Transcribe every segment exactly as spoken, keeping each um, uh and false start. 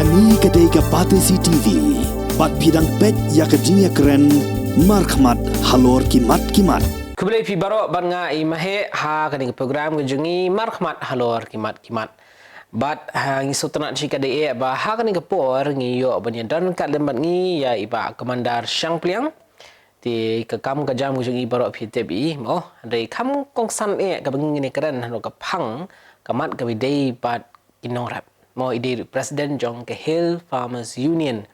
Kane ka dei ka Batesi T V. Bad phi dang peit ïa ka jingïakren markhmat halor ki mat ki mat. Khublei phi baroh bad nga i Maheh ha kane ka program ka jong ngi markhmat halor ki mat ki mat. Bad ha ngi sngewtynnat shi katdei eh ba ha kane ka por ngi ïoh ban ïadon ryngkat lem bad ngi ïa i Bah Commander Shangpliang. Te ka kam ka jam ka jong i baroh phi tip i mo. Hynrei kham kongsan eh kaba ngi ïakren halor ka phang ka mat kaba ïadei bad ki nongrep. Mo, i dei ruh president jong ka Hill Farmers Union.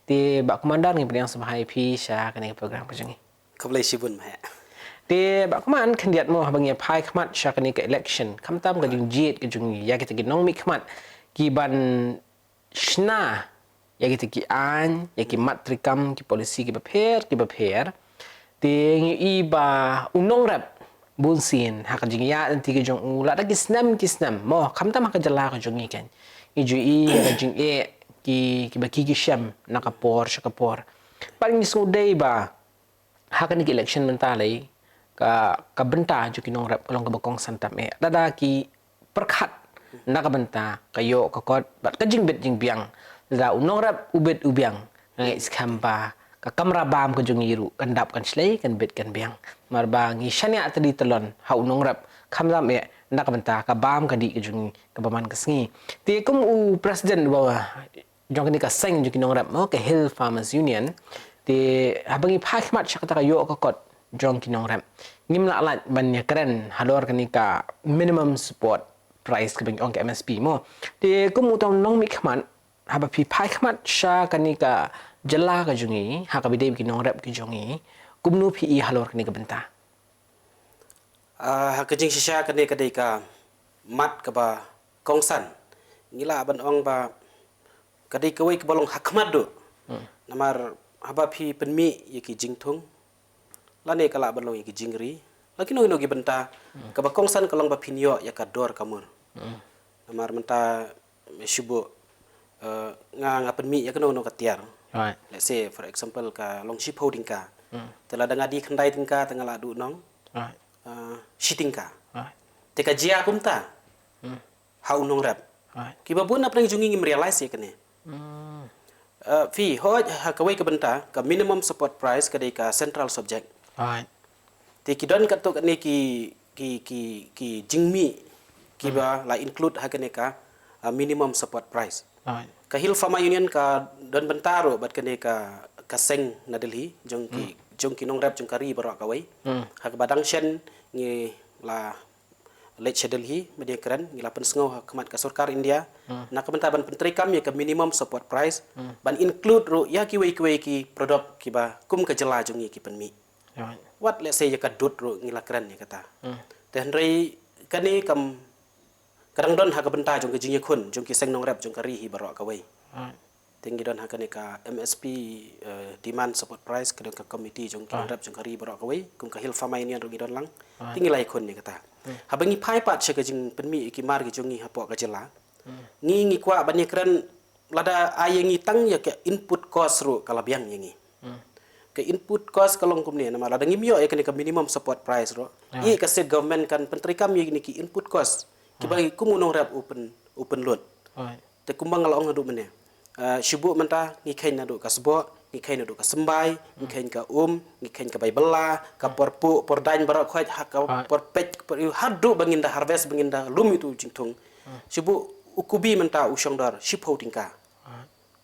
Te Bah Commander, ngi pdiang sngewbha ïa phi sha kane ka program ka jong ngi. Khublei shibun Maheh. Te Bah Commander, khyndiat mo, haba ngi phai khmat sha kane ka election, khamtam ka jingjied ka jong ngi ïa kita ki nongmihkhmat ki ban shna ïa kita ki aiñ, ïa ki mat treikam, ki policy kiba pher kiba pher. Te ngi i ba u nongrep bunsien ha ka jingïaid lynti ka jong u, lada ki snem ki snem mo, khamtam ha ka jylla ka jong ngi kan, ngi ju i ïa ka jingeh ki, kiba ki ki shem na ka por sha ka por. Bad ngi sngewdei ba ha kane ka election mynta lei, ka, ka bynta jong ki nongrep ka long kaba kongsan tam eh. Lada ki pyrkhat na ka bynta ka ïoh ka kot bad ka jingbit jingbiang, lada u nongrep u bit u biang, nga ngeit skhem ba ka kamra bam ka jong ngi ruh kan dap kan shlei, kan bit kan biang. Namar ba ngi shaniah tylli tyllon ha u nongrep, khamtam eh na ka bynta ka bam ka dih ka jong ngi kaba man ka sngi. Te kum u president ba jong kane ka seng jong ki nongrep mo, ka Hill Farmers Union. Te haba ngi phai khmat sha kata ka ïoh ka kot jong ki nongrep, ngim lah lait ban ïakren halor kane ka minimum support price kaba ngi ong ka M S P mo. Te kum uta u nongmihkhmat, haba phi phai khmat sha kane ka jylla ka jong ngi ha kaba ïadei bad ki nongrep ki jong ngi, kumno phi i halor kane ka bynta? Ah, ha ka jingshisha kane ka dei ka mat kaba kongsan. Ngi lah ban ong ba ka dei kawei kaba long ha khmat duh. Namar haba phi pynmih ïa ki jingthung, lane ka lah ban long ïa ki jingri, la kino kino ki bynta, kaba kongsan ka long ba phin ïoh ïa ka dor kamur. Namar mynta shu buh, eh, nga, nga pynmih ïa kano kano ka tiar. Right. Let's say, for example, ka long shiphew tyngka. Hmm. Te lada nga die khyndai tyngka, te nga la duh nong, right, eh, shi tyngka. Right. Te ka jia kumta. Hmm. Ha u nongrep. Right. Kiba bun na pdeng jong ngi ngim realize ïa kane. Hmm. Eh, phi, hooid, ha kawei ka bynta, ka minimum support price ka dei ka central subject. Right. Te ki don katto katne ki, ki, ki, ki jingmih kiba la include ha kane ka, ah, minimum support price. Right. Ka Hill Farmer Union ka don bynta ruh bad kane ka, ka seng na Delhi, jong ki, jong ki nongrep jong ka ri baroh kawei. Hmm. Ha kaba dang shen ngi la leit sha Delhi, mynta kren, ngi la pynsngew ha khmat ka sorkar India na ka bynta ban pyntreikam ïa ka minimum support price, ban include ruh ïa kiwei kiwei ki product kiba kum ka jylla jong ngi ki pynmih. Right. Wat lehse ïa ka dud ruh ngi la kren ïa kata. Hmm. Te hynrei kane kam, ka dang don ha ka bynta jong ka jingïakhun jong ki seng nongrep jong ka ri hi baroh kawei. Right. Te ngi don ha kane ka M S P, eh, demand support price, ka don ka committee jong ki nongrep jong ka ri baroh kawei, kum ka Hill Farmer Union ruh ngi don lang. Right. Te ngi la ïakhun ïa kata. Hmm. Haba ngi phai pat sha ka jingpynmih ïa ki mar ki jong ngi hapoh ka jylla, ngi, ngi kwah ban ïakren lada ai ïa ngi tang ïa ka input cost ruh ka la biang ïa ngi. Hmm. Ka input cost ka long kumne, namar lada ngim ïoh ïa kane ka minimum support price ruh, ïa ka state government kan pyntreikam ïa kine ki input cost kiba kum u nongrep u pyn, u pynlut. Right. Te kumba nga la ong naduh mynne, ah, shu buh mynta ngi kheiñ naduh ka sboh, ngi kheiñ naduh ka symbai, ngi kheiñ ka um, ngi kheiñ ka bai bylla, ka por puh, por daiñ baroh khoit, ha ka por peit, por ïoh, haduh ba ngin da harvest, ba ngin da lum ïa utu u jingthung. Shu buh u kubi mynta u shong dor shiphew tyngka.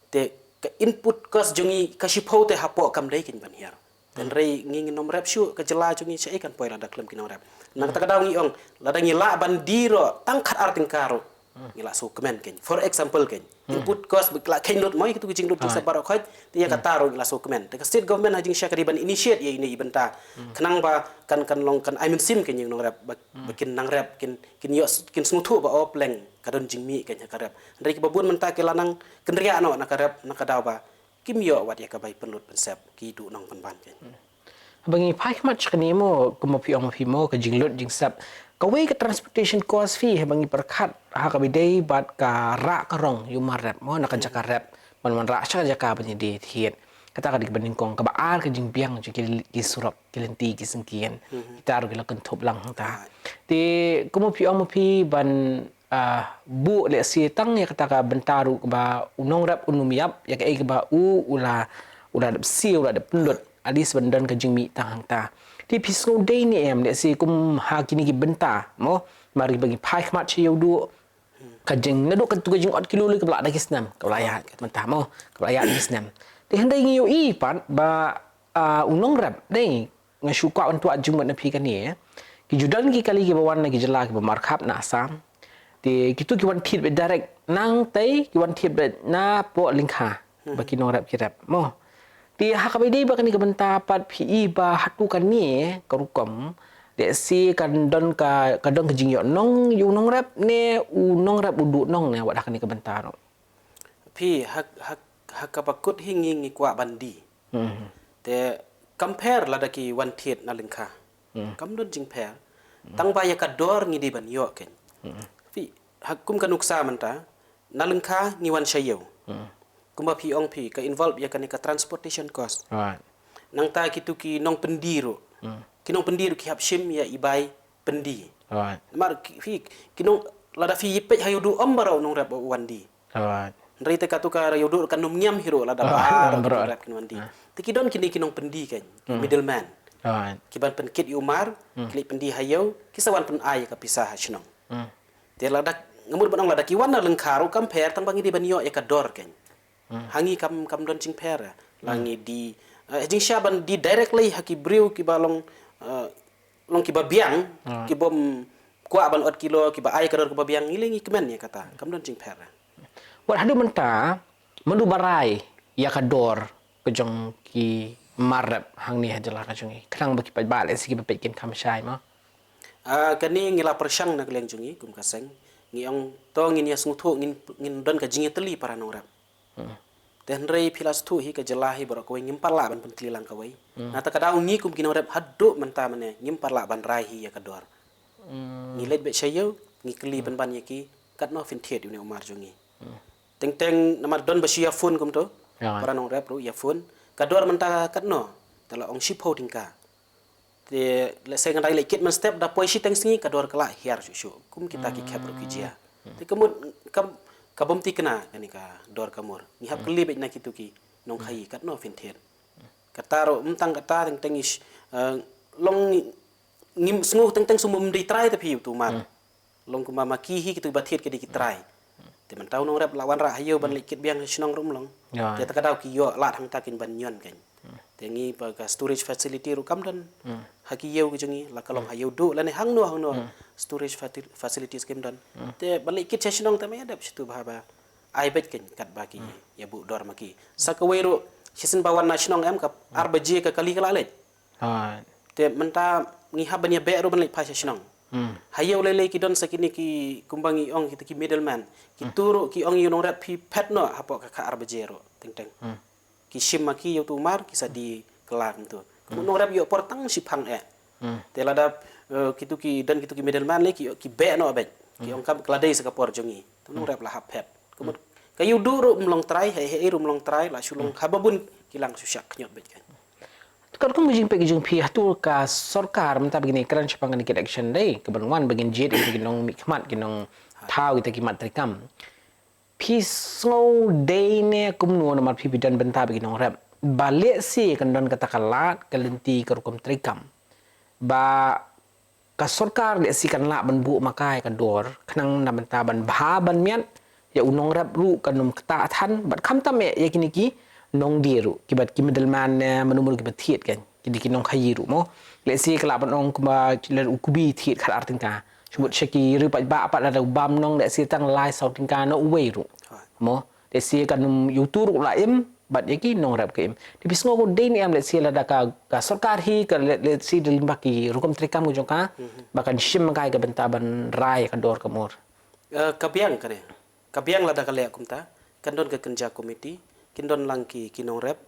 Te ka input cost jong ngi ka shiphew te hapoh kam dei keiñ ban hiar. Te hynrei ngi, ngi nongrep shuh, ka jylla jong ngi shaei kan poi lada khlem ki nongrep. Na kata ka daw ngi ong, lada ngi lah ban die ruh tang khatar tyngka ruh, ngi la sngewkmen keiñ. For example keiñ, input cost ba la kheiñ lut mo ïa kitu ki jinglut jingsep baroh khoit, te ïa kata ruh ngi la sngewkmen. Te ka state government ha jingshisha ka dei ban initiate ïa ine i bynta. Khnang ba kan, kan long, kan ai mynsiem keiñ ïa ki nongrep ba, ba kin nang rep, kin, kin ïoh, kin sngewthuh ba, oh, pleng ka don jingmih keiñ ha ka rep. Hynrei kiba bun mynta ki la nang kynriah noh na ka rep, na ka daw ba kim ïoh wat ïa ka bai pynlut pynsep, ki duh nong pynban keiñ. Haba ngi phai khmat sha kane mo, kumba phi ong ma phi mo, ka jinglut jingsep, kawei ka transportation cost fee, haba ngi pyrkhat ha kaba ïadei bad ka rah ka rong ïa u mar rep mo, na ka jaka rep ban wanrah sha ka jaka ban ïadie thied. Kata ka dei kaba nyngkong. Kaba ar, ka jingbiang jong ki, ki surok, ki lynti, ki syngkien. Kita ruh ki la kynthup lang hangta. Te kumba phi ong ma phi ban ah, buh lehse tang ïa kata ka bynta ruh kaba u nongrep un ym ïap ïa kaei kaba u u la, u la dep siew, u la dep pynlut. At least ban don ka jingmih tang hangta. Te phi sngew dei ne em lehse kum ha kine ki bynta mo, mar ba ngi phai khmat sha ïewduh, ka jing naduh katu ka jingot kilo lei kaba la da ki snem, kaba la ïaid mynta mo, kaba la ïaid ki snem. Te hynrei ngi ïohi pat ba, ah, u nongrep dei, nga shu kwah ban tuh jingmut na phi kane. Ki ju don ki kali kiba wan na ki jylla kiba markhap na Assam. Te kitu ki wan thied beit direct nangtei, ki wan thied beit napoh lyngkha ba ki nongrep ki rep mo. Te ha kaba ïadei bad kane ka bynta pat phi i ba hato kane ka rukom, lehse kan don ka, ka don ka jingïoh nong ïa u nongrep ne u nongrep u duh nong ne wat ha kane ka bynta ruh? Phi ha, ha, ha kaba kut hi ngi, ngi kwah ban die. Hmm. Te kam pher lada ki wan thied na lyngkha. Hmm. Kam don jingpher. Hmm. Tang ba ïa ka dor ngi dei ban ïoh keiñ. Hmm. Phi, ha kum ka nuksa mynta, na lyngkha ngi wan sha ïew. Hmm. Kumba phi ong phi, ka involve ïa kane ka transportation cost. Right. Nangta kitu ki nongpyndie ruh. Hmm. Ki nongpyndie ruh ki hap shim ïa i bai pyndie. Right. Mar ki, phi, ki nong, lada phi peit ha ïewduh ym baroh u nongrep u wan die. Right. Hynrei te katu ka ïewduh kan ym ngiam hi ruh lada baroh u nongrep kin wan die. Ah. Te ki don kine ki nongpyndie keiñ, hmm, middleman. Right. Ki ban pynkit ïa u mar, hmm, ki leit pyndie ha ïew, ki sa wan pynai ïa ka pisa ha shnong. Hmm. Te lada, nga mut ban ong lada ki wan na lyngkha ruh kam pher tang ba ngi dei ban ïoh ïa ka dor keiñ. Hmm. Ha ngi kam, kam don jingpher. La, hmm, ngi die, eh, jingshah ban die direct lei ha ki briew kiba long, eh, long kiba biang, hmm, kibym kwah ban ot kilo, kiba ai ka dor kaba biang, ngi lei ngi kmen ïa kata. Kam don jingpher. Wat haduh mynta, mano ba rai ïa ka dor ka jong ki mar rep hangne ha jylla ka jong ngi, khnang ba ki paidbah lehse kiba peit kin kham shai mo? Ah, kane ngi la pyrshang na ka liang jong ngi kum ka seng. Ngi ong to ngin ïa sngewthuh, ngin, ngin don ka jingïatylli para nongrep. Hmm. Te hynrei phi la sngewthuh hi ka jylla hi baroh kawei ngim pat lah ban pyntylli lang kawei. Hmm. Nangta ka daw ngi kum ki nongrep haduh mynta mynne ngim pat lah ban rai hi ïa ka dor. Hmm. Ngi leit beit sha ïew, ngi kylli, hmm, pynban ïa ki, katno phin thied ïa une u mar jong ngi. Hmm. Teng teng namar don ba shu ïa phone kumto. Ya. Para nongrep ruh ïa phone. Ka dor mynta katno? Te la ong shiphew tyngka. Te lehse ngan dang leit kit mynstep, da poi shiteng sngi ka dor ka la hiar shuh shuh. Kum kita ki khep ruh ki jia. Hmm. Te ka mut ka, ka bym thikna kane ka dor ka mur. Ngi hap, hmm, kylli beit na kitu ki nongkhaïi, hmm, katno phin thied. Kata ruh ym tang kata, teng teng ish, eh, long ngim sngew teng teng shu ym dei trai te phi ïa utu u mar. Hmm. Long kumba ma ki hi kitu ba thied ki dei ki trai. Te mynta u nongrep la wanrah ha ïew ban leit kit biang ha shnong ruh ym long. Ya. Te ta ka daw ki ïoh lad hangta kin ban ñion keiñ. Hmm. Te ngi ba ka storage facility ruh kam don. Hmm. Ha ki ïew ki jong ngi la ka long, hmm, ha ïewduh lane hangno hangno. Hmm. Storage fati-, facilities kim don. Hmm. Te ban leit kit sha shnong te ma ïa dep shitu bha ba ai beit keiñ katba ki, hmm, ïa buh dor ma ki. Sa kawei ruh shisien ba wan na shnong em ka, hmm, ar baje ka kali ka la leit. Right. Te mynta ngi hap ban ïa beh ruh ban leit phai sha shnong. Hmm. Ha ïew lei lei ki don sa kine ki kumba ngi ong kita ki middleman. Kitu, hmm, ruh ki ong ïa u nongrep phi phet noh hapoh ka kha ar baje ruh teng teng. Hmm. Ki shim ma ki ïa utu u mar ki sa die kylla kumtu. Ka mut, hmm, u nongrep ïoh por tang shiphang eh. Hmm. Te lada, eh, kitu ki don kitu ki middleman lei ki, ki beh noh beit. Ki, hmm, ong kam ka la dei sa ka por jong ngi. Te u, hmm, nongrep la hap phet. Ka mut, hmm, ka ïewduh ruh ym long trai, hei hei ruh ym long trai, la shu long, hmm, haba bun ki la shu shah khñiot beit keiñ. Te katkum ka jingpeit ka jong phi, hato ka sorkar mynta ba kin ïakren shaphang kane ka election dei kaban wan ba kin jied ïa ki nongmihkhmat, ki nongthaw, kita ki mat treikam? Phi sngew dei ne kumno namar phi, phi don bynta bad ki nongrep ba lehse kan don kata ka lad ka lynti ka rukom treikam ba ka sorkar lehse kan lah ban buh ma ka ïa ka dor khnang na bynta ban bha ban miat ïa u nongrep ruh kan ym ktah than bad khamtam eh ïa kine ki nongdie ruh, ki bad ki middleman ne mano mano kiba thied keiñ, kine ki nongkhaïi ruh mo. Lehse ka lah ban ong kumba ki leh u kubi thied khat ar tyngka. Shu mut sha ki riew paidbah pat lada u bam nong lehse tang lai saw tyngka na uwei ruh. Mo. Lehse kan ym ïa utu ruh la im bad ïa ki nongrep ka im. Te phi sngew ko dei ne em lehse lada ka, ka sorkar hi ka le-, lehse da lyngba ki rukom treikam ka jong ka, mhm, ba kan shim ma ka ïa ka bynta ban rai ïa ka dor ka mur? Eh, ka biang kane. Ka biang lada ka leh kumta. Kan don ka kynja komiti. Kin don lang ki, ki nongrep.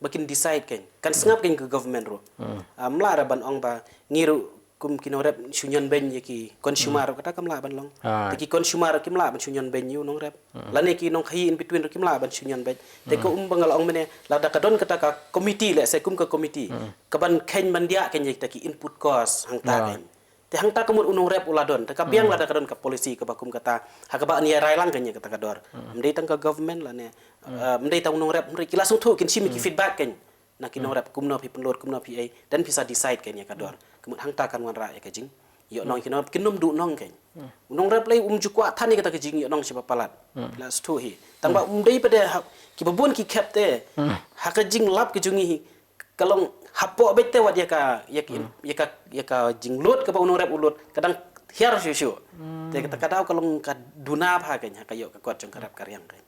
Ba kin decide keiñ. Kan sngap keiñ ka government ruh. Hmm. Ah, ym lah re ban ong ba ngi ruh kum ki nongrep shu ñion beiñ ïa ki consumer ruh, kata kam lah ban long. Ah. Te ki consumer ruh kim lah ban shu ñion beiñ ïa u nongrep. Hmm. Lane ki nongkhaïi in between ruh kim lah ban shu ñion beiñ. Te ka, hmm, um ba nga la ong mynne lada ka don kata ka komiti, lehse kum ka komiti. Hmm. Ka ban kheiñ ban diah keiñ ïa kita ki input cost hangta, ah, keiñ. Te hangta ka mut u nongrep u la don. Te ka biang lada ka don ka policy kaba kum kata, ha kaba ngi ïa rai lang kane kata ka dor. Ym dei tang ka government lane, eh, ym dei tang u nongrep, ym dei, ki la sngewthuh, kin shim ki feedback kane na ki nongrep, kumno phi pynlut, kumno phi ei, then phi sa decide kane ïa ka dor. Ka mut hangta kan wanrah ïa ka jing ïoh nong ki nongrep, kin ym duh nong kane. U nongrep lei um ju kwah than ïa kata ka jing ïoh nong shaba palat. Phi la sngewthuh hi. Tang ba um dei pat de ha, kiba bun ki khep te ha ka jinglap ka jong ngi hi, ka long hapoh beit te wat ïa ka, ïa ka, ïa ka, ïa ka jinglut kaba u nongrep u lut, ka dang hiar shuh shuh. Te kata ka daw ka long ka duna bha kane ha ka ïoh ka kot jong ka rep ka riang kane.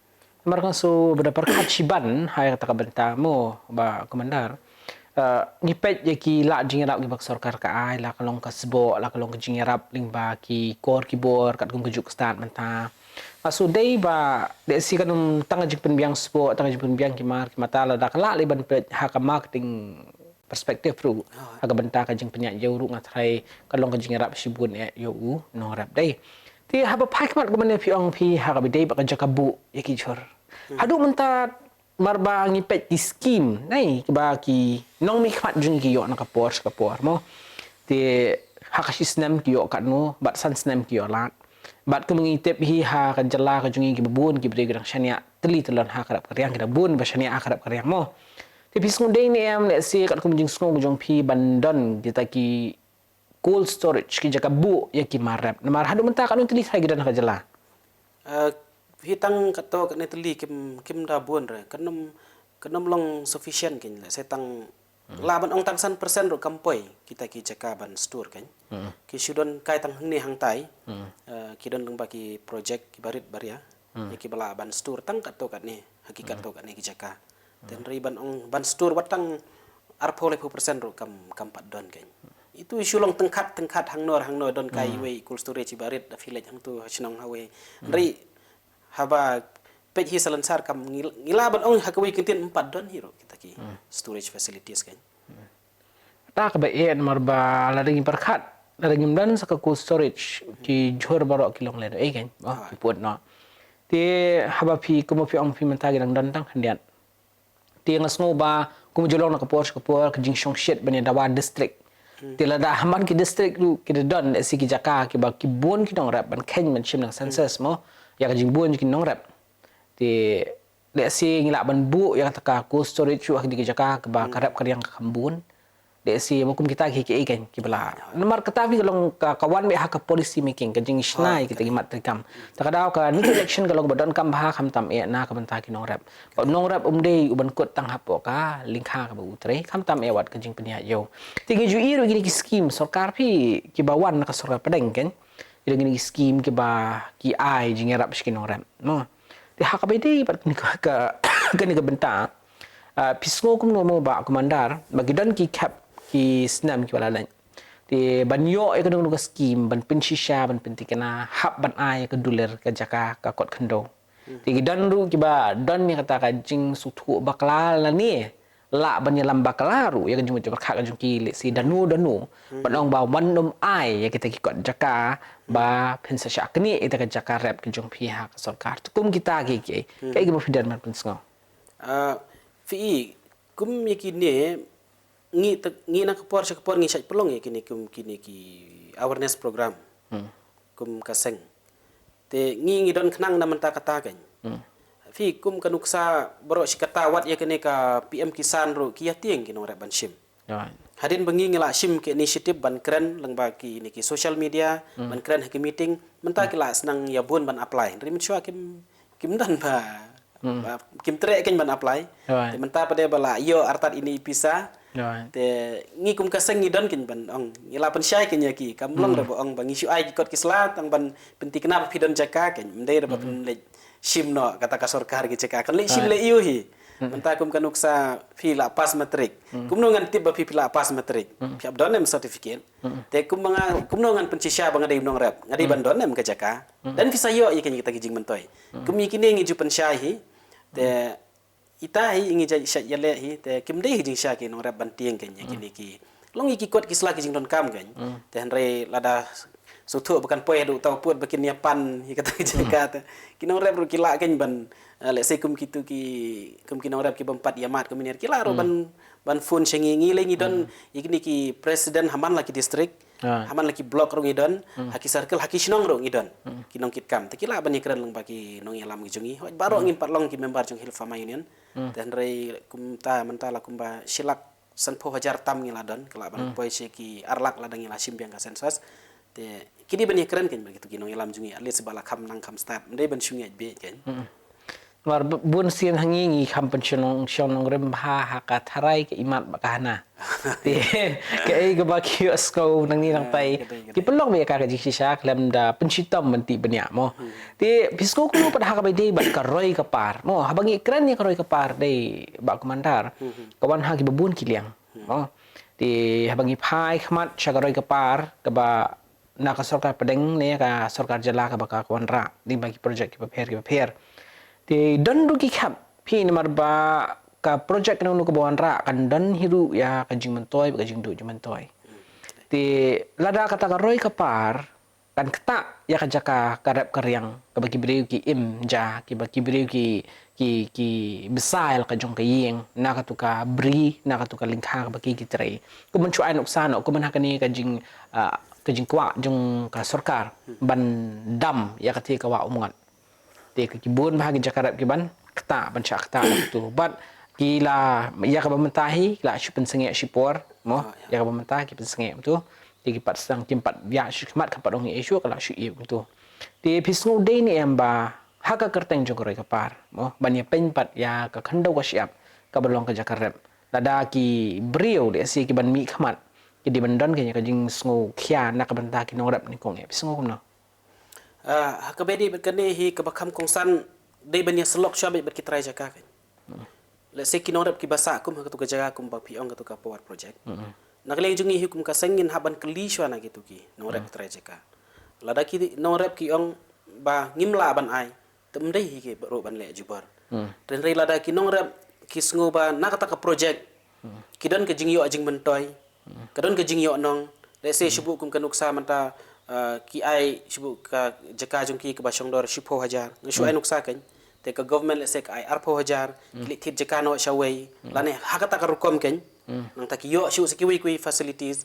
Namar nga sngew ba da pyrkhat shiban ha ïa kata ka bynta mo, Bah Commander. Eh, ngi peit ïa ki lad jingïarap kiba ka sorkar ka ai, la ka long ka sboh, la ka long ka jingïarap lyngba ki kor ki bor katkum ka juk stad mynta. Nga sngew dei ba lehse kan ym tang ka jingpynbiang sboh, tang ka jingpynbiang ki mar ki mata, lada ka lah lei ban peit ha ka marketing perspective ruh. Ha ka bynta ka jingpynïaid ïew ruh nga tharai ka long ka jingïarap shibun eh ïa u nongrep dei. Te haba phai khmat kumne phi ong phi ha kaba dei bad ka jaka buh ïa ki jhur. Haduh mynta mar ba ngi peit ki skim nai kiba ki nongmihkhmat jong ngi ki ïoh na ka por sha ka por mo. Te ha ka shi snem ki ïoh katno, bad san snem ki ïoh lad. Bad kumba ngi tip hi ha ka jylla ka jong ngi kiba bun ki briew ki dang shaniah tylli tyllon ha ka rep ka riang, ki dang bun ba shaniah ha ka rep ka riang mo. Te phi sngew dei ne em lehse katkum jingsngew ka jong phi ban don kita ki cold storage, ki jaka buh ïa ki mar rep. Namar haduh mynta katno tylli tharai ki don ha ka jylla? Eh, hi tang katto katne tylli kim, kim da bun re. Kan ym, kan ym long sufficient kane, lehse tang lah ban ong tang san percent ruh kam poi kita ki jaka ban store kane. Ki shu don kai tang hangne hangtai. Eh, ki don lyngba ki project kiba rit ba ria. Ïa kiba lah ban store tang katto katne, ha ki katto katne ki jaka. Te hynrei ban ong ban store wat tang arphew laiphew percent ruh kam, kam pat don kane. Itu shu long tyngkhat tyngkhat hangno hangno, don kai iwei cold storage iba rit da village hangtu ha shnong hawei. Hynrei haba peit hi salonsar kam ngi, ngi lah ban ong ha kawei kyntien ym pat don hi ruh kita ki storage facilities kane. Ta kaba eh namar ba lada ngi pyrkhat, lada ngim don sa ka cold storage, ki jhur baroh ki long lehnoh ei kane. Oh, ki put noh. Te haba phi, kumba phi ong phi mynta ki dang don tang khyndiat. Te nga sngew ba kum ju long na ka por sha ka por ka jingshongshit ban ïa dawa district. Te lada ha man ki district ruh ki da don lehse ki jaka kiba ki bun ki nongrep ban kheiñ ban shim na ka census mo, ïa ka jingbun ki nongrep. Te lehse ngi lah ban buh ïa kata ka cold storage ruh ha kine ki jaka kiba ka rep ka riang kam bun. Lehse ba kum kita ki, ki, ki, kiba lah. Namar kata phi ka long ka, ka wan beit ha ka policy making, ka jingshna ïa kita ki mat treikam. Ta ka daw kane ka election ka long ba donkam bha khamtam eh na ka bynta ki nongrep. Ba u nongrep um dei u ban kut tang hapoh ka lyngkha kaba u trei, khamtam eh wat ka jingpynïaid ïew. Te ngi ju ïohi ruh kine ki skim sorkar phi kiba wan na ka sorkar pdeng kane. Ïa kine ki skim kiba ki ai jingïarap sha ki nongrep. No. Te ha kaba ïadei bad kane ka, ka, kane ka bynta. Ah, phi sngew kumno mo Bah Commander, ba ki don ki khep ki snem kiba la leit. Te ban ïoh ïa kano kano ka skim ban pynshisha, ban pynthikna, hap ban ai ïa ka dulir ka jaka, ka kot khyndew. Te ki don ruh kiba don ïa kata ka jingsngewthuh bakla lane lah ban ïalam bakla ruh ïa ka jingmut jingpyrkhat ka jong ki lehse dano dano. Ban ong ba wan ym ai ïa kita ki kot jaka ba phin sa shah knieh ïa kita ka jaka rep ka jong phi ha ka sorkar. Te kum kita ki, ki, ki, kiba phi don ban pynsngew. Ah, phi i, kum ïa kine, ngi te, ngi na ka por sha ka por ngi shait pynlong ïa kine kum kine ki awareness program. Kum ka seng. Te ngi ngi don khnang na mynta kata kane. Phi kum ka nuksa baroh shi katta wat ïa kane ka P M Kisan ruh ki ïa tieng ki nongrep ban shim. Right. Hadien ba ngi ngi la shim ki initiative ban kren lyngba kine ki social media, ban kren ha ki meeting, mynta ki la sdang ïa bun ban apply. Hynrei mynshuwa kim, kim don ba, ba kim treh kane ban apply. Right. Te mynta pat de ba la ïoh artat ine i pisa. Right. Te ngi kum ka seng ngi don kane ban ong, ngi la pynshai kane ïa ki, kam long da ba ong ba ngi shu ai ki kot ki sla tang ban pynthikna ba phi don jaka kane, ym dei da ba pynleit shim noh kata ka sorkar ki jaka. Kan leit shim leit ïoh hi. Mynta kum ka nuksa phi la pass matric. Kumno ngan tip ba phi, phi la pass matric? Phi hap don em certificate? Te kum nga, kumno ngan pynshisha ba nga dei u nongrep? Nga dei ban don em ka jaka? Dan phi sa ïoh ïa kine kita ki jingmyntoi. Kum ïa kine ngi ju pynshai hi. Te ita hi ngi ja shait ïaleh hi. Te kim dei hi jingshisha ki nongrep ban tieng kane ïa kine ki. Long ïa ki kot ki sla ki jingdonkam kane. Te hynrei lada sngewthuh ba kan poi haduh uta u pud ba kin ïa pan ïa kata ka jaka te. Ki nongrep ruh ki lah kein ban, eh, let's say kum kitu ki, kum ki nongrep ki bym pat ïa mad kumne, ki lah ruh ban, ban phone sha ngi, ngi lei ngi don ïa kine ki president ha man la ki district, ha man la ki block ruh ngi don, ha ki circle, ha ki shnong ruh ngi don ki nongkitkam. Te ki lah ban ïakren lang bad ki nongïalam ki jong ngi. Hooid, baroh ngim pat long ki member jong Hill Farmer Union. Te hynrei kumta mynta la kumba shi lak sanphew hajar tam ngi la don, ka lah ban poi sha ki ar lak lada ngi la shim biang ka census. Te ki dei ban ïakren kein bad kitu ki nongïalam jong ngi, at least ba la kham nang kham stad, ym dei ban shu ngeit beit kein. Namar bu-, bun sien ha ngi ngi kham pynshong nong-, shong nongrim bha ha ka tharai ka imat bad ka hana. Te kaei kaba ki ïohsngew nangne nangtai, ki pynlong beit ïa ka ka jingshisha khlem da pynshitom ban tih bniah mo. Te phi sngew kumno pat ha kaba ïadei bad ka roi ka par mo, haba ngi kren ïa ka roi ka par dei Bah Commander, ka wan ha kiba bun ki liang mo. Te haba ngi phai khmat sha ka roi ka par kaba na ka sorkar pdeng ne ka sorkar jylla kaba ka wanrah lyngba ki projek kiba pher kiba pher. Te don ruh ki khap phi namar ba ka projek kano kano kaba wanrah kan don hi ruh ïa ka jingmyntoi bad ka jingduh jingmyntoi. Te lada kata ka roi ka par kan ktah ïa ka jaka ka rep ka riang kaba ki briew ki im ja, kiba ki briew ki, ki, ki bsa ïa la ka jong ka ïing na katu ka bri, na katu ka lyngkha kaba ki, ki trei. Kumban shu ai nuksa noh, kumban ha kane ka jing, ah, ka jingkwah jong ka sorkar ban dam ïa kata ka wah umngot. Te ki bun bha ki jaka rep ki ban ktah, ban shah ktah ïa katu. Bad ki la ïa kaba mynta hi ki la shu pynsangeh shipor mo, ïa kaba mynta ki pynsangeh kumtu. Te ki pat sdang kim pat ïa shu khmat ka pat ong ïa shu ka la shu ïa kumtu. Te phi sngew dei ne em ba ha ka kyrteng jong ka roi ka par mo, ban ïa pynpat ïa ka khyndew ka shyiap kaba long ka jaka rep, lada ki briew lehse ki ban mih khmat ki dei ban don ka ïa ka jingsngewkhia na ka bynta ki nongrep ne kong, eh, phi sngew kumno? Ah, ha kaba ïadei bad kane hi kaba kham kongsan dei ban ïa syllok shwa beit bad ki trai jaka kein. Let's say ki nongrep kiba sah kum ha katu ka jaka kumba phi ong katu ka power project. Na ka liang jong ngi hi kum ka seng ngin hap ban kylli shwa na kitu ki nongrep ki trai jaka. Lada ki nongrep ki ong ba ngim lah ban ai, te ym dei hi ki ruh ban leh jubor. Hynrei lada ki nongrep ki sngew ba na kata ka project ki don ka jingïoh jingmyntoi, ka don ka jingïoh nong. Let's say shu buh kum ka nuksa mynta, ah, ki ai shu buh ka jaka jong ki kaba shongdor shiphew hajar, nga shu ai nuksa kein. Te ka government let's say ka ai arphew hajar, ki leit thied jaka noh shawei, lane ha kata ka rukom kein. Nangta ki ïoh shu sa kiwei kiwei facilities.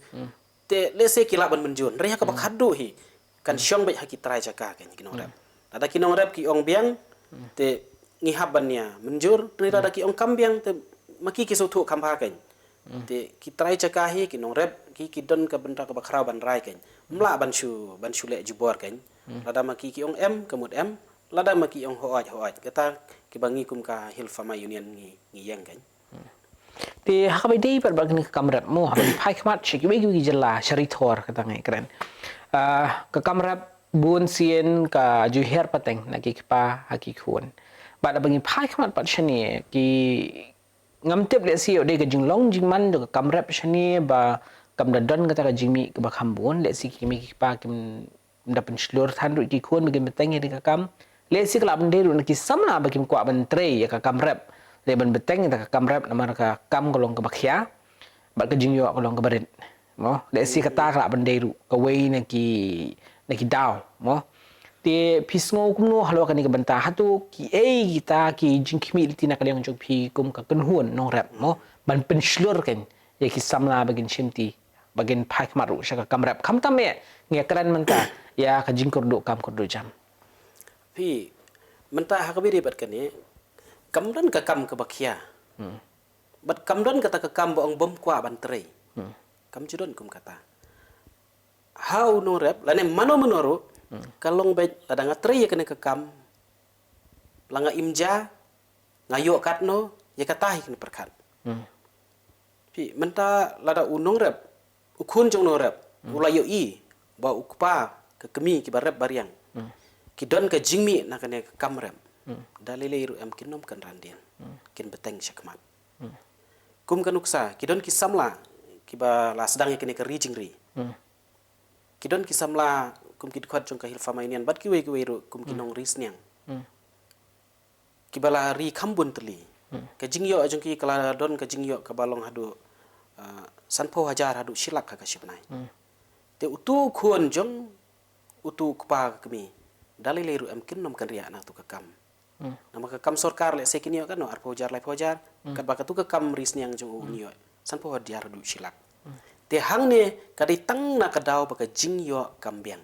Te let's say ki lah ban mynjur, hynrei ha kaba khadduh hi kan shong beit ha ki trai jaka kein, ki nongrep. Lada ki nongrep ki ong biang, te ngi hap ban ïa mynjur, hynrei lada ki ong kam biang, te ma ki ki sngewthuh kham bha kein. Te ki trai jaka hi, ki nongrep ki, ki don ka bynta kaba khraw ban rai kein. Ym lah ban shu, ban shu leh jubor kein. Lada ma ki ki ong em, ka mut em. Lada ma ki ong hooid, hooid. Kata kiba ngi kum ka Hill Farmer Union ngi, ngi ïeng kein. Te ha kaba ïadei pat bad kane ka kam rep mo, haba ngi phai khmat sha kiwei kiwei ki jylla sha ri thor kata ngi kren. Ah, ka kam rep bun sien ka ju hiar pateng na ki kpa ha ki khun. Bad haba ngi phai khmat pat shane ki, ngam tip lehse ïoh dei ka jinglong jingman jong ka kam rep shane ba kam da don kata ka jingmih kaba kham bun, lehse ki kmie ki kpa kim da pynshlur than ruh ki khun ba kin bteng ïa ka kam. Lehse ka lah ban dei ruh na ki samla ba kim kwah ban trei ïa ka kam rep, leh ban bteng ïa ka kam rep namar ka kam ka long kaba khia, bad ka jingïoh ka long kaba rit mo. Lehse kata ka lah ban dei ruh kawei na ki, na ki daw mo. Te phi sngew kumno halor kane ka bynta, hato kiei kita ki jingkhmih lynti na ka liang jong phi kum ka kynhun nongrep mo, ban pynshlur kein ïa ki samla ba kin shimti, ba kin phai khmat ruh sha ka kam rep. Khamtam eh ngi ïa kren mynta ïa ka jingkyrduh kam kyrduh jam. Phi, mynta ha kaba ïadei bad kane, kam don ka kam kaba khia. Bad kam don kata ka kam ba ong bym kwah ban trei. Kam ju don kum kata. Ha u nongrep lane mano mano ruh, ka long beit lada nga trei ïa kane ka kam, la nga im ja, nga ïoh katno, ïa kata hi kane pyrkhat. Phi, mynta lada u nongrep, u khun jong u nongrep u la ïohi ba u kpa, ka kmie kiba rep ba riang ki don ka jingmih na kane ka kam rep, da lei lei ruh em kin ym kynran dien, kin bteng shakhmat. Kum ka nuksa, ki don ki samla kiba la sdang ïa kane ka ri jingri. Ki don ki samla kum ki dkhot jong ka Hill Farmer Union bad kiwei kiwei ruh kum ki nongri sniang. Kiba la ri kham bun tylli. Ka jingïoh jong ki ka la don ka jingïoh kaba long haduh, ah, sanphew hajar haduh shi lak ha ka shi bnai. Te utu u khun jong utu u kpa ka kmie, da lei lei ruh em kin nym kynriah na katu ka kam. Namar ka kam sorkar lehse kin ïoh katno arphew hajar, laiphew hajar, katba katu ka kam ri sniang jong u un ïoh sanphew hajar haduh shi lak. Te hangne ka dei tang na ka daw ba ka jingïoh kam biang.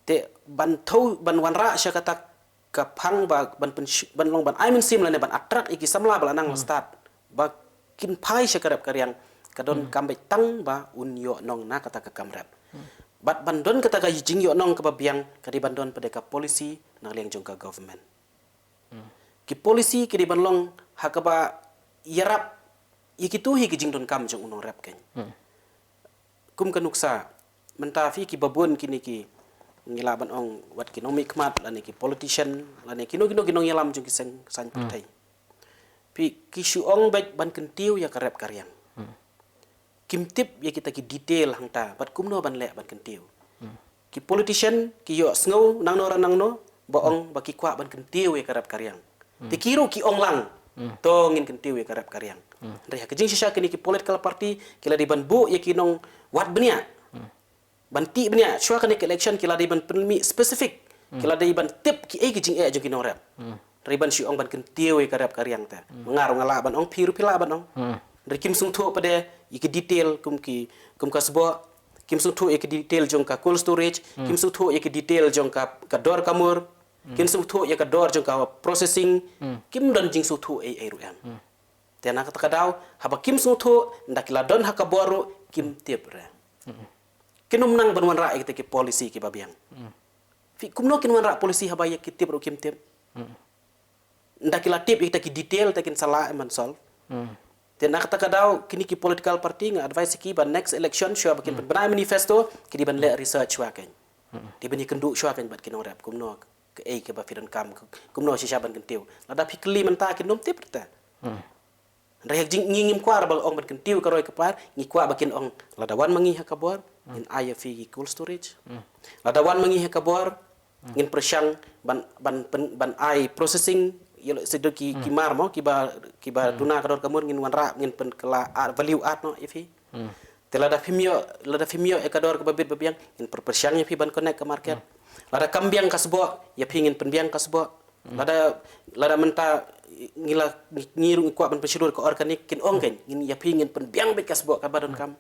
Te ban thew, ban wanrah sha kata ka phang ba ban pynsh-, ban long ban ai mynsiem lane ban attract ïa ki samla ba la nang la stad ba kin phai sha ka rep ka riang, ka donkam beit tang ba un ïoh nong na kata ka kam rep. Bad ban don kata ka jingïoh nong kaba biang, ka dei ban don pat de ka policy na liang jong ka government. Ki policy ki dei ban long ha kaba ïarap ïa kitu hi ki jingdonkam jong u nongrep keiñ. Kum ka nuksa, mynta phi, kiba bun kine ki, ngi lah ban ong, wat ki nongmihkhmat lane ki politician lane kino kino ki nongïalam jong ki seng saiñ pyrthei. Phi, ki shu ong beit ban kyntiew ïa ka rep ka riang. Kim tip ïa kita ki detail hangta, bad kumno ban leh ban kyntiew. Ki politician ki ïohsngew nangno re nangno ba ong ba ki kwah ban kyntiew ïa ka rep ka riang. Te ki ruh ki ong lang, to ngin kyntiew ïa ka rep ka riang. Hynrei ha ka jingshisha kine ki political party ki la dei ban buh ïa ki nongwad bniah, ban tih bniah shuwa kane ka election, ki la dei ban pynmih specific, ki la dei ban tip kiei ki jingeh jong ki nongrep. Hynrei ban shu ong ban kyntiew ïa ka rep ka riang te, ma nga ruh nga lah ban ong, phi ruh phi lah ban ong. Hynrei kim sngewthuh pat de ïa ki detail kum ki, kum ka sboh, kim sngewthuh ïa ki detail jong ka cold storage, kim sngewthuh ïa ki detail jong ka, ka dor ka mur, kim sngewthuh ïa ka dor jong ka processing, kim don jingsngewthuh ei ei ruh em. Te na kata ka daw, haba kim sngewthuh, ynda ki la don ha ka bor ruh kim tip re. Kin ym nang ban wanrah ïa kita ki policy kiba biang. Phi, kumno kin wanrah policy haba ïa ki tip ruh kim tip? Ynda ki la tip ïa kita ki detail te kin sa lah em ban solve. Te na kata ka daw kine ki political party nga advice ïa ki ba next election shuwa ba kin pynbna manifesto, ki dei ban leh research shuwa keiñ. Dei ban ïakynduh shuwa keiñ bad ki nongrep, kumno, kaei kaba phi donkam, kumno shisha ban kyntiew. Lada phi kylli mynta kin ym tip te. Hynrei ha ka jing, ngi ngim kwah re ba ong ban kyntiew ka roi ka par, ngi kwah ba kin ong, lada wan ma ngi ha ka bor, ngin ai ïa phi ki cold storage. Lada wan ma ngi ha ka bor, ngin pyrshang ban, ban, ban, ban ai processing, ïa lehse ki, ki mar mo, kiba, kiba duna ka dor ka mur, ngin wanrah, ngin pynkylla add, value add noh ïa phi. Te lada phim ïoh, lada phim ïoh ïa ka dor kaba bit ba biang, ngin pyr-, pyrshang ïa phi ban connect ka market. Lada kam biang ka sboh, ïa phi ngin pynbiang ka sboh. Lada, lada mynta ngi la, ngi, ngi ruh ngi kwah ban pynshlur ka organic, kin ong keiñ, ngin, ïa phi ngin pynbiang beit ka sboh kaba donkam.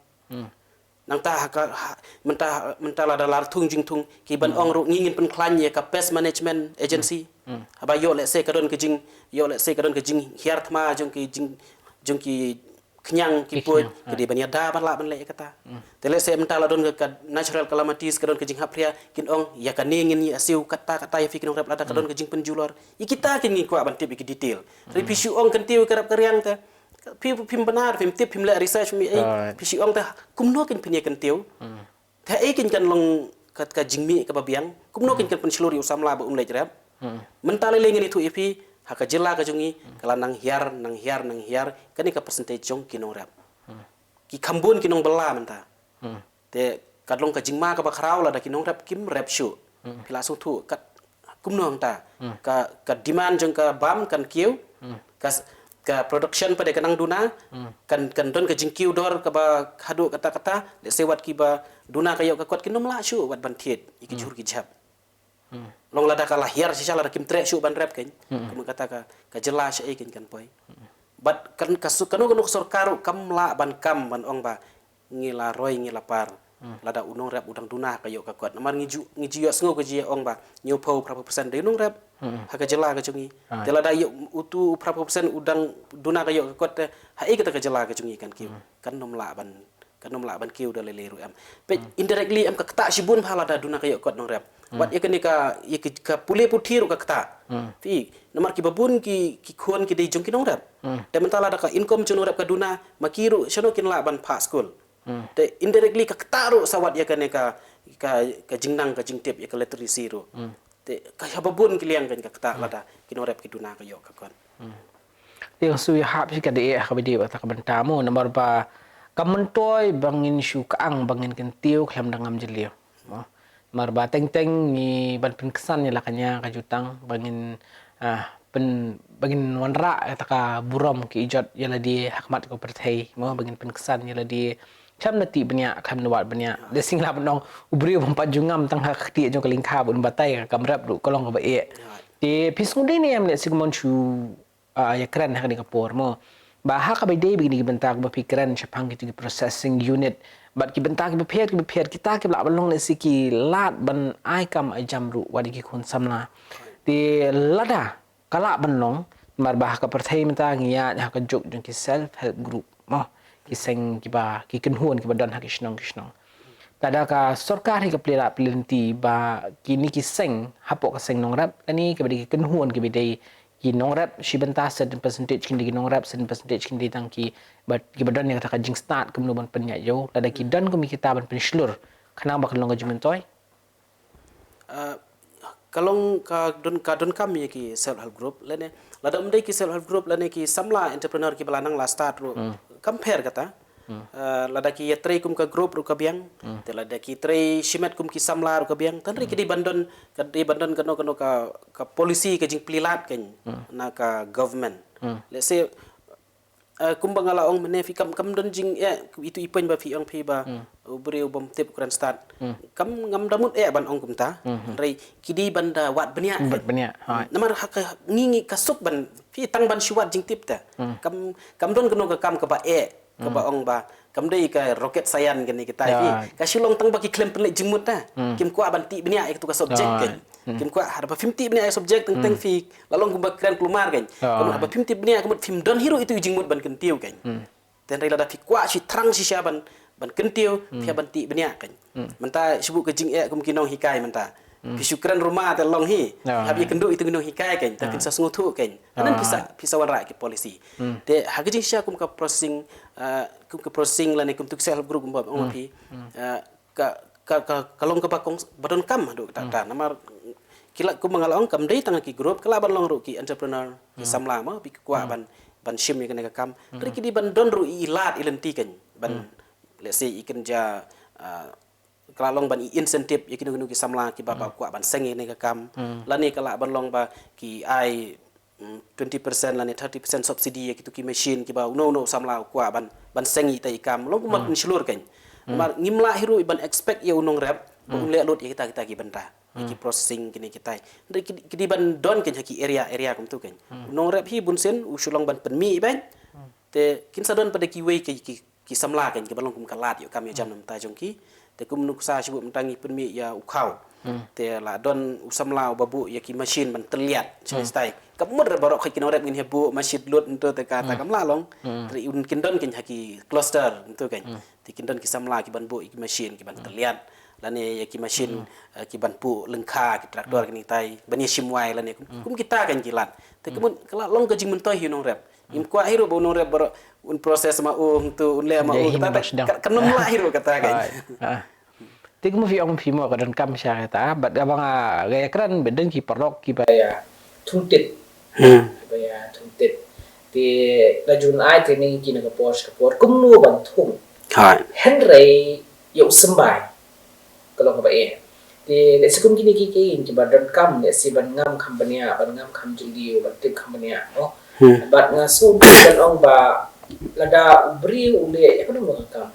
Nangta ha ka, ha, mynta, mynta lada la thung jingthung, ki ban ong ruh ngi ngin pynkhlaiñ ïa ka pest management agency. Haba ïoh lehse ka don ka jing, ïoh lehse ka don ka jinghiar thma jong ki jing, jong ki khñiang ki puid, ki dei ban ïada ban lah ban leh ïa kata. Te lehse mynta la don ka, ka natural calamities, ka don ka jinghapphria, kin ong ïa kane ngin ïa siew kata kata ïa phi ki nongrep lada ka don ka jingpynjulor. Ïa kita keiñ ngi kwah ban tip ïa ki detail. Hynrei phi shu ong kyntiew ïa ka rep ka riang te, phi, phim bynta, phim tip, phim leh research, phim ïa, phi shu ong te, kumno keiñ phin ïa kyntiew. Te ei keiñ kan long ka, ka jingmih kaba biang, kumno keiñ kan pynshlur ïa u samla ba um leit rep. Mynta lei lei ngin ïathuh ïa phi, ha ka jylla ka jong ngi, ka la nang hiar, nang hiar, nang hiar, kane ka percentage jong ki nongrep. Ki kham bun ki nongbylla mynta. Te ka long ka jingma kaba khraw lada ki nongrep kim rep shuh. Phi la sngewthuh, kat, kumno hangta. Ka, ka demand jong ka bam kan kiew, ka s-, ka production pat de ka nang duna, kan, kan don ka jingkiew dor kaba haduh katta katta, lehse wat kiba duna ka ïoh ka kot kin ym lah shuh wat ban thied ïa ki jhur ki jhep. Long lada ka la hiar shisha, lada kim treh shuh ban rep keiñ. Kumta kata ka, ka jylla shaei keiñ kan poi. Bad kan ka su-, kano kano ka sorkar ruh kam lah ban kam ban ong ba ngi la roi ngi la par lada u nongrep u dang duna ka ïoh ka kot. Namar ngi ju, ngi ju ïohsngew ka jingong ba hynñiewphew phraphew percent dei u nongrep ha ka jylla ka jong ngi. Te lada ïoh utu u phraphew percent u dang duna ka ïoh ka kot te, haei kata ka jylla ka jong ngi kan kiew? Kan ym lah ban, kan ym lah ban kiew da lei lei ruh em. Peit, indirectly em ka ktah shibun bha lada duna ka ïoh kot nongrep. Wat ïa kane ka, ïa ka, ka pule puthi ruh ka ktah. Phi, namar kiba bun ki, ki khun ki dei jong ki nongrep. Te mynta lada ka income jong nongrep ka duna, ma ki ruh shano kin lah ban phah skul. Te indirectly ka ktah ruh sa wat ïa kane ka, ka, ka jingnang ka jingtip ïa ka literacy ruh. Te ka haba bun ki liang kan ka ktah lada ki nongrep ki duna ka ïoh ka kot. Te nga shu ïahap shi ka dei ha kaba dei ba kata ka bynta mo, namar ba kam myntoi ba ngin shu kyang ba ngin kyntiew khlem da ngam jylliew. Mo. Namar ba teng teng ngi ban pynksan ïa la ka nia ka jutang ba ngin, ah, pyn, ba ngin wanrah kata ka burom ki ijot ïa lade ha khmat ka pyrthei mo, ba ngin pynksan ïa lade Kam na tih bniah, kam na wad bniah. Lehse ngi lah ban ong u briew bym pat ju ngam tang ha ka ktieh jong ka lyngkha, bad un batai ka kam rep ruh ka long kaba eh. Te phi sngewdei ne em, lehse kumno shu, ah, ïakren ha kane ka por mo, ba ha kaba ïadei bad kine ki bynta kiba phi kren shaphang kito ki processing unit bad ki bynta kiba pher kiba pher, kita kiba lah ban long lehse ki lad ban ai kam ai jam ruh wat ïa ki khun samla. Te lada ka lah ban long, namar ba ha ka pyrthei mynta ngi ïaid ha ka juk jong ki self help group mo, ki seng kiba, ki kynhun kiba don ha ki shnong ki shnong. Lada ka sorkar hi ka plie lad plie lynti ba kine ki seng, hapoh ka seng nongrep lane kiba dei ki kynhun kiba dei ki nongrep shi bynta, certain percentage kin dei ki nongrep, certain percentage kin dei tang ki, bad kiba don ïa kata ka jingstad kumno ban pynïaid ïa u, lada ki don kum kita ban pynshlur khnang ba kan long ka jingmyntoi. Ah, ka long ka don, ka donkam ïa ki self help group lane, lada ym dei ki self help group lane ki samla entrepreneur kiba la nang la start ruh, kam pher kata. Ah, lada ki ïatrei kum ka group ruh ka biang, te lada ki trei shimet kum ki samla ruh ka biang. Tang hynrei ki dei ban don, ka dei ban don kano kano ka, ka policy, ka jingplie lad kan na ka government. Let's say, eh, kumba nga la ong mynne, phi kam, kam don jing, eh, itu i point ba phi ong phi ba u briew bym tip u kren stad. Kam, ngam da mut eh ban ong kumta. Hynrei ki dei ban da wad bniah. Wad bniah. Namar ha ka ngi, ngi ka suk ban, phi tang ban shu wad jingtip te. Kam, kam don kano ka kam kaba eh, kaba ong ba kam dei ka rocket science kane kita, phi. Ka shu long tang ba ki khlem pynleit jingmut te. Kim kwah ban tih bniah ïa katu ka subject kan. Kim kwah, haba phim tih bniah ïa subject teng teng phi la long kumba kren kulmar kan. Haba phim tih bniah ka mut phim don hi ruh itu i jingmut ban kyntiew kan. Te hynrei lada phi kwah shi thrang shisha ban, ban kyntiew, phi hap ban tih bniah kan. Mynta shu buh ka jingeh kum ki nonghikai mynta. Phi shu kren ruma te long hi. Hap ïakynduh itu ki nonghikai kan. Te phin sa sngewthuh kan. Hynrei phi sa, phi sa wanrah ki policy. Te ha ka jingshisha kum ka processing, ah, kum ka processing lane kum tu ki self help group kumba ong phi. Ah, ka, ka, ka, ka long kaba kong, ba donkam haduh katta katta. Namar ki lah, kumba nga la ong, kam dei tang ki group, ka lah ban long ruh ki entrepreneur, ki samla mo, ba ki kwah ban, ban shim ïa kane ka kam. Hynrei ki dei ban don ruh i lad i lynti kan ban, let's say, i kynja, ah, ka lah long ban i incentive ïa kino kino ki samla kiba, ba kwah ban seng ïa kane ka kam. Lane ka lah ban long ba ki ai mm, twenty percent lane thirty percent subsidy ïa kitu ki machine kiba uno uno u samla u kwah ban, ban seng ïa ita i kam. Long kumba pynshlur kan. Namar ngim lah hi ruh ban expect ïa u nongrep ba un leh lut ïa kita, kita ki bynta, ïa ki processing kine kita. Hynrei ki, ki dei ban don kan ha ki area, area kumtu kan. U nongrep hi bunsien u shu long ban pynmih ban. Te kin sa don pat da kiwei ki, ki ki samla kan, kiba long kum ka lad ïoh kam ïoh jam na bynta jong ki. Te kum nuksa shibun mynta ngi pynmih ïa u khaw. Te la don u samla uba buh ïa ki machine ban tylliat. Shisha stai. Kam mut re baroh khoit ki nongrep ngin ïa buh machine lut ntu te kata kam lah long. Te un kin don kan ha ki cluster ntu kan. Te kin don ki samla kiban buh ïa ki machine kiban tylliat. Lane ïa ki machine, eh, kiban puh lyngkha, ki tractor kine kitai. Ban ïa shim wai lane kum, kum kita kan ki lad. Te kum ka la long ka jingmyntoi hi u nongrep. Ngim kwah hi ruh ba u nongrep baroh un process ma u, hangtu un leh ma u, kata ka, ka, kan ym lah hi ruh kata kan. Te kumba phi ong phi mo ka donkam sha kata, bad kaba nga ïakren ba don ki paralok kiba ïa thung tit. Kiba ïa thung tit. Te la jun ai training kine ka por sha ka por kumno ban thung. Hynrei ïa u symbai ka long kaba eh. Te lehse kum kine ki, ki, kiba donkam, lehse ban ngam kham bniah, ban ngam kham jylliew, ban tip kham bniah, no? Bad nga sngewdei ban ong ba lada u briew u leh ïa kano kano ka kam,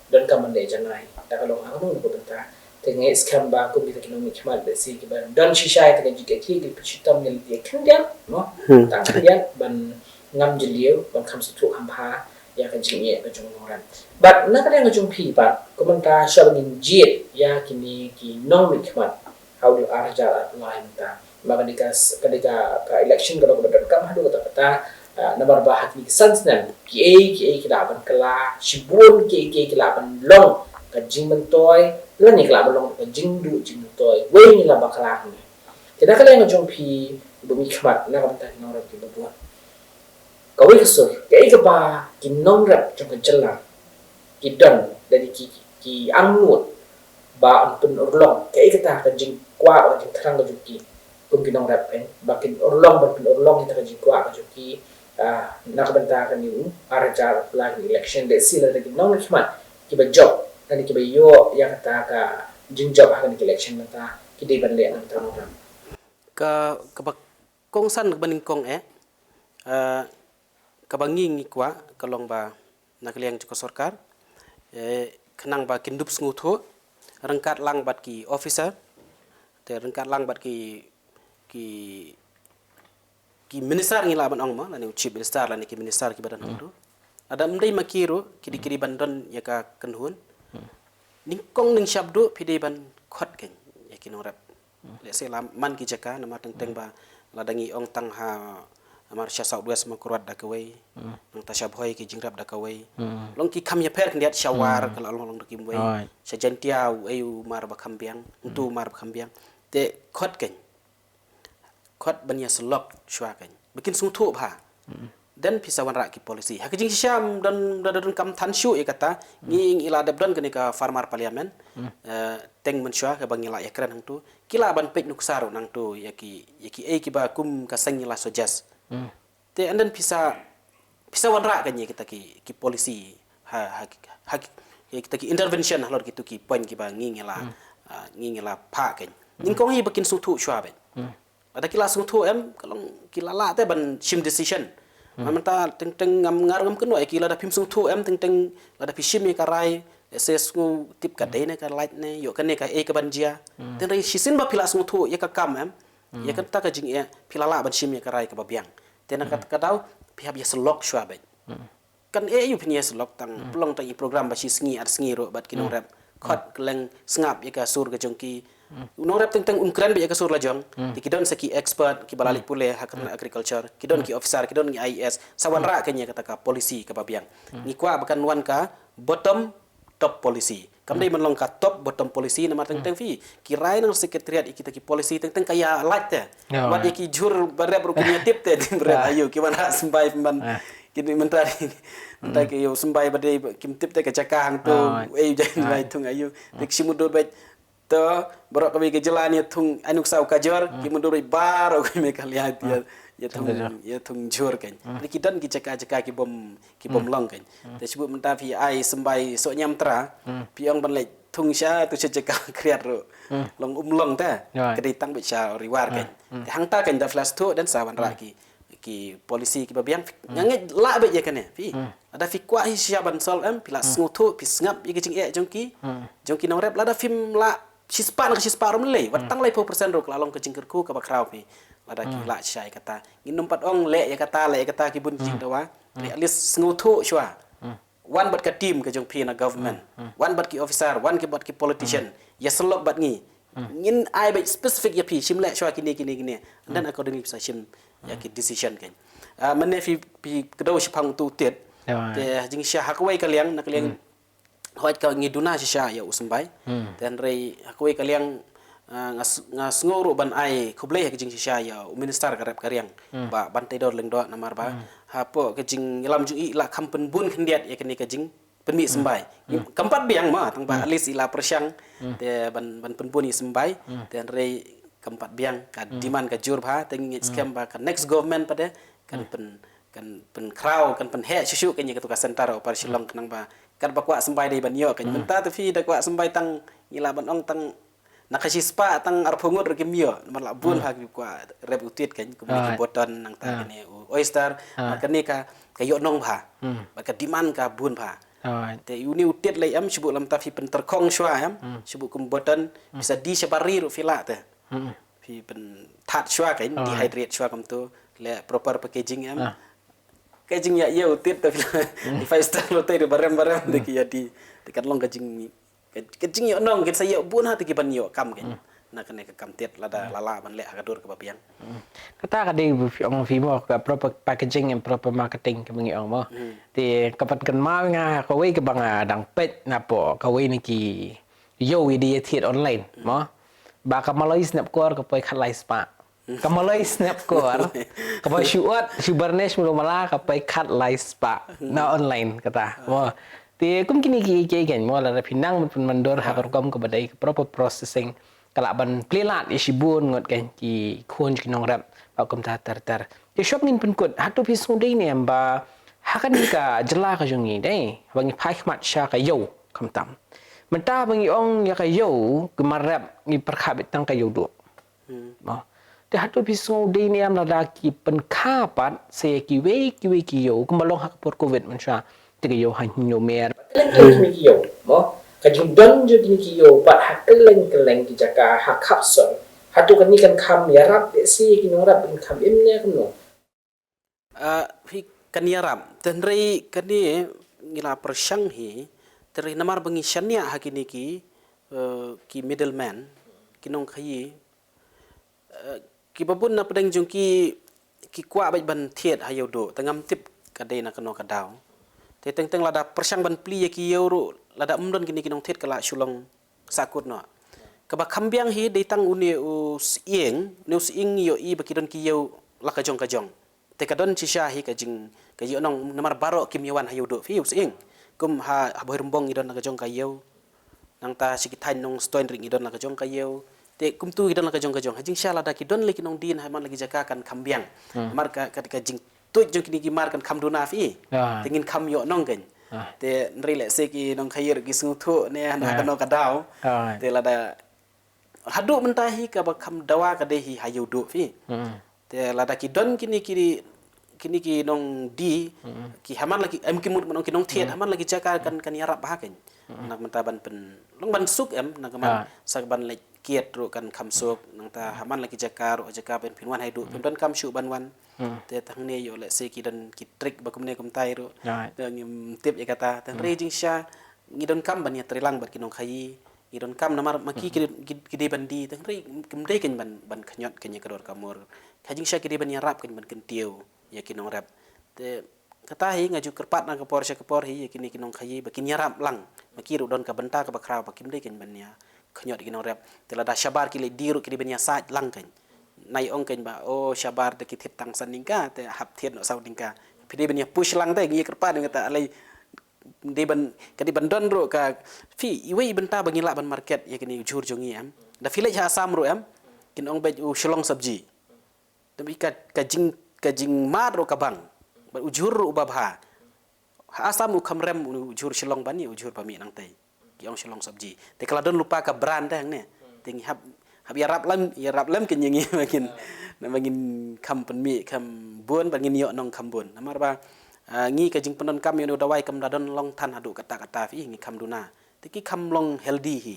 donkam ban leh janai da ka long ha kano kano ka bynta. Te nga ngeit skhem ba kum kita ki nongmihkhmat, lehse kiba don shisha ïa kane ka jingkit khlieh, ki pynshitom ïa lade khyndiat, no? Tang khyndiat ban ngam jylliew, ban kham sngewthuh kham bha ïa ka jingeh ka jong u nongrep. Bad na ka liang ka jong phi pat, kumta shuwa ba ngin jied ïa kine ki nongmihkhmat ha u ar hajar arphew lai mynta. Ba ka dei ka, ka dei ka, ka election ka long kaba donkam haduh katta katta, ah, namar ba ha kine ki san snem kiei kiei ki lah ban kylla, shibun kiei kiei ki lah ban long ka jingmyntoi, lane ki lah ban long ka jingduh jingmyntoi. Wei ngi lah bakla hangne. Te na ka liang ka jong phi uba mihkhmat na ka bynta ki nongrep kiba bun. Kawei ka sur, kaei kaba ki nongrep jong ka jylla ki don, lane ki, ki angnud ban pynurlong kaei kata ka jingkwah, ka jingthrang ka jong ki kum ki nongrep, eh, ba kin urlong, ban pynurlong ïa kata ka jingkwah ka jong ki, ah, na ka bynta kane u ar hajar arphew lai election. Lehse lada ki nongmihkhmat kiba jop, lane kiba ïoh ïa kata ka jingjop ha kane ka election mynta, ki dei ban leh nangta nongrep. Ka, kaba kongsan kaba nyngkong eh, eh, kaba ngi ngi kwah ka long ba na ka liang jong ka sorkar, Eh, khnang ba kin dup sngewthuh, ryngkat lang bad ki officer, te ryngkat lang bad ki, ki, ki minister ngi lah ban ong mo, lane u chief minister, lane ki minister kiba don hangtu. Lada ym dei ma ki ruh, ki dei, ki dei ban don ïa ka kynhun. Nyngkong nyngshap duh phi dei ban khot kein ïa ki nongrep. Let's say la man ki jaka, namar teng teng ba lada ngi ong tang ha, namar sha South West Mawkyrwat da kawei, nangta sha Bhoi ki jingrep da kawei. Long ki kham ïapher khyndiat, sha War ka la long long da kiwei. Sha Jaintia uei u mar ba kham biang, utu u mar ba kham biang. Te khot kein. Khot ban ïa syllok shuwa kein. Ba kin sngewthuh bha. Then phi sa wanrah ki policy. Ha ka jingshisha ym don, da, da donkam than shuh ïa kata. Ngi, ngi la dep don kane ka farmer parliament. Eh, teng mynshuwa kaba ngi la ïakren hangtu. Ki lah ban peit nuksa ruh nangtu ïa ki, ïa kiei kiba kum ka seng ngi la suggest. Te and then phi sa, phi sa wanrah kein ïa kita ki, ki policy. Ha, ha, ha, ïa kita ki intervention halor kitu ki point kiba ngi, ngi la, ah, ngi, ngi la phah kein. Nyngkong hi ba kin sngewthuh shuwa beit. Lada ki la sngewthuh em, ka long ki la lah te ban shim decision. Mynta teng teng ngam, nga ruh ngam kynnoh ïa ki, lada phim sngewthuh em, teng teng lada phi shim ïa ka rai, let's say sngewtip ka dei ne ka lait ne, ïoh kane kaei kaban jia. Teng teng shisien ba phi la sngewthuh ïa ka kam em, ïa kata ka jingeh, phi la lah ban shim ïa ka rai kaba biang. Te na kata ka daw phi hap ïa syllok shuwa beit. Kan eh ïa phin ïa syllok tang, pynlong tang i program ba shi sngi ar sngi ruh bad ki nongrep. Khot kylleng, sngap ïa ka sur ka jong ki. U nongrep teng teng un kren beit ïa ka sur la jong. Te ki don sa ki expert kiba la leit pule ha ka agriculture. Ki don ki officer, ki don ki I A S. Sa wanrah kein ïa kata ka policy kaba biang. Ngi kwah ba kan wan ka bottom top policy. Kam dei ban long ka top bottom policy namar teng teng phi ki rai na secretariat ïa kita ki policy teng teng ka ïa lait te. Wat ïa ki jhur ba rep ruh kim ïa tip te, dim rep aïu, ki wanrah symbai pynban. Kine mynta, mynta ki ïoh symbai ba dei kim tip te ka jaka hangtu. Ei, jai lai thung aïu. Te ki shim mutdur beit. To, baroh kawei ka jylla ne ïa thung, ai nuksa u kajor, ki mutdur beit baroh ka Meghalaya ïa, ïa thung, ïa thung jhur kein. Te ki don ki jaka jaka ki bym, ki bym long kein. Te shibun mynta phi ai symbai soh ñiamtra, phi ong ban leit thung sha tu sha jaka khriat ruh. Long um long te. Ka dei tang beit sha Ri War kein. Te hangta kein da phi la sngewthuh then sa wanrah ki, ki policy kiba biang. Nga ngeit lah beit ïa kane phi. Lada phi kwah hi shisha ban solve em, phi la sngewthuh, phi sngap ïa ki jingeh jong ki, jong ki nongrep. Lada phim lah shispah na ka shispah ruh ym lei, wat tang laiphew percent ruh ka la long ka jingkyrkhu kaba khraw phi. Lada ki lah shisha ïa kata. Ngin ym pat ong leh ïa kata, leh ïa kata ki bun ki jingdawa. At least sngewthuh shuwa. Wan bad ka team ka jong phi na government. Wan bad ki officer, wan ki bad ki politician. Ïa syllok bad ngi. Ngin ai beit specific ïa phi, shim leh shuwa kine, kine, kine. And then accordingly phi sa shim ïa ki decision kein. Ah, mynne phi, phi kdew shaphang utu u tied. Te jingshisha ha kawei ka liang, na ka liang hooid ka ngi duna shisha ïa u symbai. Te hynrei ha kawei ka liang, ah, nga s-, nga sngew ruh ban ai khublei ha ka jingshisha ïa u minister ka rep ka riang. Bah Banteidor Lyngdoh namar ba hapoh ka jingïalam jong i la kham pynbun khyndiat ïa kane ka jingpynmih symbai. Kam pat biang ma, tang ba at least i la pyrshang te ban, ban pynbun i symbai. Te hynrei kam pat biang, ka demand ka jur bha, te ngi ngeit skhem ba ka next government pat de kan pyn, kan pynkhraw, kan pynheh shuh shuh kein ïa katu ka center Upper Shillong khnang ba katba kwah symbai dei ban ïoh kein. Mynta te phi da kwah symbai tang, ngi lah ban ong tang na ka shispah tang arphew ngut ruh kim ïoh, namar la bun bha ki kwah rep u tied kein, kumne ki button nangta kane u oyster, namar kane ka, ka ïoh nong bha. Bad ka demand ka bun bha. Te une u tied lei em, shibun lymta phi pyntyrkhong shuwa em, shibun kum button, phi sa die shabar ri ruh phi lah te. Phi pynthat shuwa kein, dehydrate shuwa kumtu, leh proper packaging em. Ka jingïa ïa u tied te phi la, five star hotel ruh barem barem te ki ïa die. Te kan long ka jing, ka, ka jingïoh nong, kin sa ïoh bun ha te ki ban ïoh kam kein. Na kane ka kam tied lada la lah ban leh ha ka dur kaba biang. Kata ka dei phi ong phi mo ka proper packaging and proper marketing kaba ngi ong mo. Te ka pat kynmaw nga kawei kaba nga dang peit napoh kawei na ki ïew ïa die thied online mo. Ba ka maloi snep kor ka poi khatlai spah. Ka maloi snep kor ka poi shu ot, shu burnish mano mala ka poi khatlai spah. Na online kata mo. Te kum kine ki, ki, ki mo, lada phi nang ban pynmyndur ha ka rukom kaba dei ka proper processing, ka lah ban plie lad ïa shibun ngut kein ki khun ki nongrep ba kumta ter ter. Te shop ngin pynkut, hato phi sngewdei ne em ba ha kane ka jylla ka jong ngi dei ba ngi phai khmat sha ka ïew khamtam. Mynta ba ngi ong ïa ka ïew, ki mar rep ngi pyrkhat beit tang ka ïew duh. Mo. Te hato phi sngewdei ne em lada ki pynkha pat sa ïa kiwei kiwei ki ïew kumba long ha ka por covid mynshuwa. Te ka ïew ha hynñiew mer. Kylleng kylleng kine ki ïew mo. Ka jingdon jong kine ki ïew pat ha kylleng kylleng ki jaka ha khapsor. Hato kane kan kham ïarap ïa shi ki nongrep, kan kham im ne kumno? Ah, hi kan ïarap. Te hynrei kane ngi la pyrshang hi. Te hynrei namar ba ngi shaniah ha kine ki, eh, ki middleman, ki nongkhaïi, eh, kiba bun na pdeng jong ki, ki kwah beit ban thied ha ïew duh, te ngam tip ka dei na kano ka daw. Te teng teng lada pyrshang ban plie ïa ki ïew ruh, lada ym don kine ki nongthied ka la shu long sahkut noh. Kaba kham biang hi dei tang une u sying, une u sying ngi ïohi ba ki don ki ïew la ka jong ka jong. Te ka don shisha hi ka jing, ka ïohnong namar baroh kim ïawan ha ïew duh phi u sying. Kum ha, ha Bhoirymbong ngi don la ka jong ka ïew. Nangta sha ki thaiñ Nongstoiñ ruh ngi don la ka jong ka ïew. Te kumtu ngi don la ka jong ka jong. Ha jingshisha lada ki don la ki nongdie ha man la ki jaka kan kham biang. Namar ka, ka, ka jingtuid jong kine ki mar kan kham duna phi. Te ngin kham ïohnong kan. Te hynrei lehse ki nongkhaïi ruh ki sngewthuh ne ha kano ka daw. Te lada haduh mynta hi kaba kham dawa ka dei hi ha ïew duh phi. Te lada ki don kine ki, kine ki nongdie, ki ha man la ki, em ki mut, mut ki nongthied, ha man la ki jaka kan, kan ïarap bha kan. Na ka bynta ban pyn, long ban suk em, na ka man sa ban leit kiad ruh kan kham suk, nangta ha man la ki jaka ruh, jaka ban pynwan ha ïew duh, pyndonkam shuh ban wan. Te tang ne ïoh lehse ki don ki trick ba kumne kumtai ruh. Te ngim tip ïa kata. Te hynrei jingshisha ngi donkam ban ïatreilang bad ki nongkhaïi. Ngi donkam namar ma ki ki, ki, ki dei ban die, te hynrei kim dei kan ban, ban khñiot kan ïa ka dor ka mur. Ha jingshisha ki dei ban ïarap kan ban kyntiew ïa ki nongrep. Te kata hi nga ju kyrpad na ka por sha ka por hi ïa kine ki nongkhaïi ba kin ïarap lang. Ma ki ruh don ka bynta kaba khraw ba kim dei kan ban ïa khñiot ïa ki nongrep. Te lada shabar ki leit die ruh ki dei ban ïasaid lang kan. Nai ong kan ba, oh, shabar te ki thied tang san tyngka, te hap thied noh saw tyngka. Phi dei ban ïa push lang te, ngi kyrpad nga ta alai dei ban, ka dei ban don ruh ka, phi, iwei i bynta ba ngi lah ban market ïa kine u jhur jong ngi em. Da phi leit ha Assam ruh em, kin ong beit u shlong sabji. Te ka, ka jing, ka jingmad ruh ka bang. Bad u jhur ruh uba bha. Ha Assam u kham rem u jhur shlong ban ïa u jhur ba mih nangtei. Ki ong shlong sabji. Te ka la don lypa ka brand te hangne. Te ngi hap, hap ïarap lem, ïarap lem kan ïa ngi ba ngin, ba ngin kham pynmih kham bun, ba ngin ïohnong kham bun. Namar ba, ah, ngi ka jingpyndonkam ïa u dawai kam da don long than haduh katta katta phi ngi kham duna. Te ki kham long healthy hi.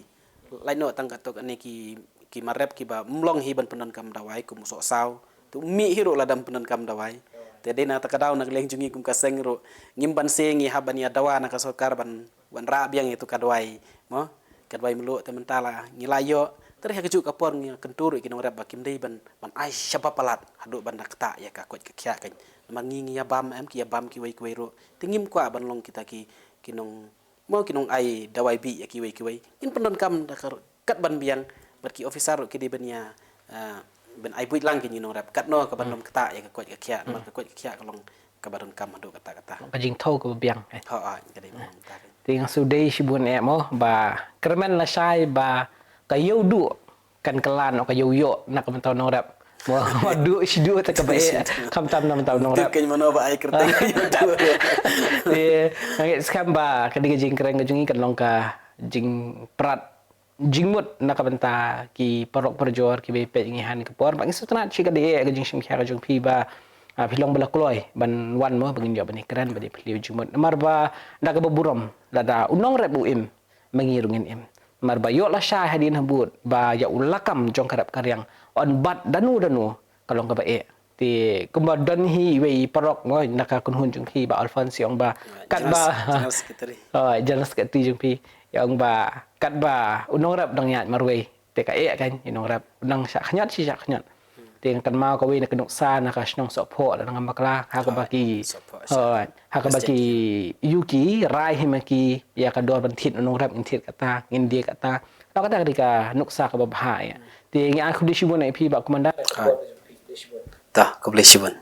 Lait noh tang katto katne ki, ki mar rep kiba ym long hi ban pyndonkam dawai kum u sohsaw. Te u mih hi ruh lada ym pyndonkam dawai. Te dei na kata ka daw na ka liang jong ngi kum ka seng ruh ngim banse ngi hap ban ïa dawa na ka sorkar ban wanrah biang ïa tu ka dawai. Mo? Ka dawai mluh te mynta la ngi la ïoh. Te ha kajuh ka por ngi kyntu ruh ki nongrep ba kim dei ban, ban ai shaba palat haduh ban da ktah ïa ka koit ka khiah kan. Namar ngi ngi ïa bam em ki ïa bam kiwei kiwei ruh. Te ngim kwah ban long kita ki, ki nong Mo ki nong ai dawai bih ïa kiwei kiwei. Ngin pyndonkam da ka kat ban biang bad ki officer ruh ki dei ban ïa, ah, ban ai buit lang ki ngi nongrep. Katno ka ban dom kata ïa ka koit ka khiah, namar ka koit ka khiah ka long ka ba donkam haduh katta katta. Ka jingthaw ka ba biang, eh. Ho, ah, ka dei ban long kata. Te nga shu dei shibun eh mo ba kyrmen lashai ba ka ïew duh kan kylla noh ka ïew ïoh na ka bynta u nongrep. Mo, mo duh shi duh te ka ba eh, khamtam na bynta u nongrep. Te keiñ mano ba ai kyrteng ïew duh. Te nga ngeit skhem ba ka dei ka jingkren ka jong ngi kan long ka jingprat jingmut na ka bynta ki paralok parajor kiba ïa peit ngi ha kane ka por. Ba ngi sngewtynnat shi ka dei eh ka jingshim khia ka jong phi ba, ah, phi long ba la kloi ban wan mo ba ngin ïoh ban ïa kren ba dei phi ïa jingmut. Namar ba da kaba burom lada u nongrep u im ma ngi ruh ngin im. Namar ba ïoh lashai hadien habud ba ïa u lakam jong ka rep ka riang yn bat danu danu ka long kaba eh. Te kumba don hi iwei i paralok mo na ka kynhun jong phi Bah Alphonse ong ba katba General Secretary. Oh, General Secretary jong phi ïa ong ba katba u nongrep dang ïaid marwei. Te ka eh kan i nongrep u nang shah khñiot shi shah khñiot. Te nga kynmaw kawei na ka nuksa na ka shnong Sohphoh la nang bakla ha kaba ki, ha kaba ki ïa ki rai hi ma ki ïa ka dor ban thied u nongrep ngin thied kata ngin die kata. Nang kata ka dei ka nuksa kaba bha ïa. Te ngi ai khublei shibun ïa phi Bah Commander. Ta khublei shibun.